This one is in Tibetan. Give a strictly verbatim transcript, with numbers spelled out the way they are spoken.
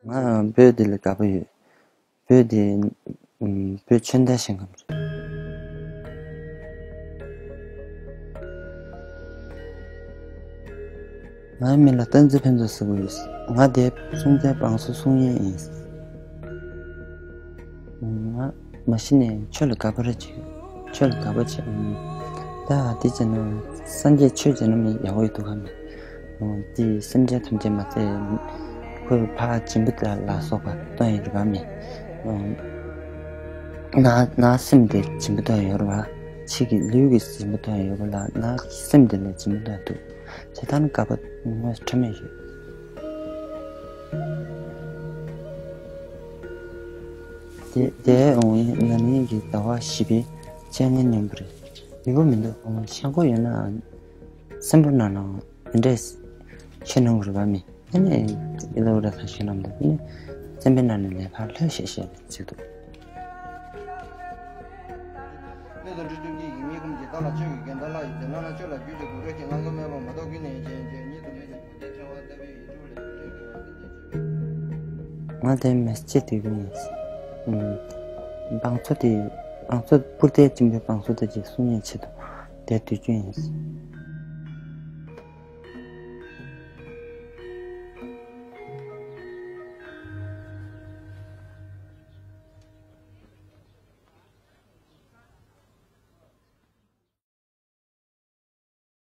ང་བོད་འདི་ལ་དགའ་པོ་ཡོད། བོད་འདི་ཨམ། བོད་ཆོས་ལྡན་ཞིང་ཁམས་རེད། ང་མིང་ལ་བསྟན་འཛིན་ཕུན་ཚོགས་ཟེར་གྱི་ཡོད། ང་འདིར་སྲོང་བཙན་སྤྲང་ཚོ་གསུང་མཁན་ཡིན། ང་མ་གཞི་ནས་ཆོས་ལ་དགའ་པོ་རེད་བྱས། ཆོས་ལ་དགའ་པོ་བྱས། ད་དེ་བྱས་ན་སངས་རྒྱས་ཆོས་བྱས་ན་མི་ཡག་པོ་ཡོད་དུ་ག་མེད། དེ་སེམས་ཅན་ཐམས་ཅད་མ་ཚད་ཁོས་ཕར་སྦྱིན་པ་ལ་སོགས་པ་གཏོང་ཡོད་རེད་པ་མེད། ན་ན་སེམས་དེ་སྦྱིན་པ་གཏོང་ཡོད་རེད་པ། ཕྱི་གི་ལུས་ཀྱི་སྦྱིན་པ་གཏོང་ཡོད་པ་ལ་ན་སེམས་དེ་ལ་སྦྱིན་པ་གཏོང་ཐུབ། དེ་ལྟར་དགའ་པོ་དངོས་སུ་ཁྲ་མེད་ཡོད། དེ་དེའི་འོང་ཡིན་ན་ནིང་གི་ཟླ་བ་བཞི་པའི་བཅོ་ལྔ་ཉིན་པར་ཡོད་པ་མི་འདུག་ཤ་འཁོན་ཡོད་ན་སེམས་པ་ནང་ནང་དེ་འདྲས་ཤི་ནང་རུ་བ་མི་ཨ་ནི་ཡི་ལོ་ར་ས་ཤི་ནམ་འདུག་ཨ་ནི་སེམས་པའི་ནང་ནས་ལས་ཕར་ལྷོད་ཤེས་ཤེས་ལ་ཚིག་འདུག་གནས་དང་འདྲི་གཅོད་ཀྱི་ཡིད་མི་ཁོམ་གྱི་བདག་ལ་ཆོས་ཀྱི་རྒྱན་དར་ལགས་ཡིན་ཏེ་ང་ལ་ཆོས་ལ་རྒྱུད་ཀྱི་དགོས་རེད་ཀྱི་ང་ངོ་མེད་པ་མ་གཏོགས་ཀུན་ནས་ཡན་ཆད་ཡན་ཆད་ཉིད་དུ་མེད་ཅིང་གོ་འདས་ཕྲེང་བ་ལྟ་བུའི་ཡིད་འཕྲོག་ལས་སུ་འདྲེན་གྱི་ང་སེམས་ཅན་ཆོས་ཀྱི་ང་སེམས་ཅན་ཆོས་ཀྱི་སྤང་ཚོ་དེ་སྤང་ཚོ་པུར་ཏའི་གཅིན་པའི་སྤང་ཚོ་དེ་ཅིག་གསུང་ཉན་ཆེད་དུ་དེ་དུས་རྒྱུན་ཡིན།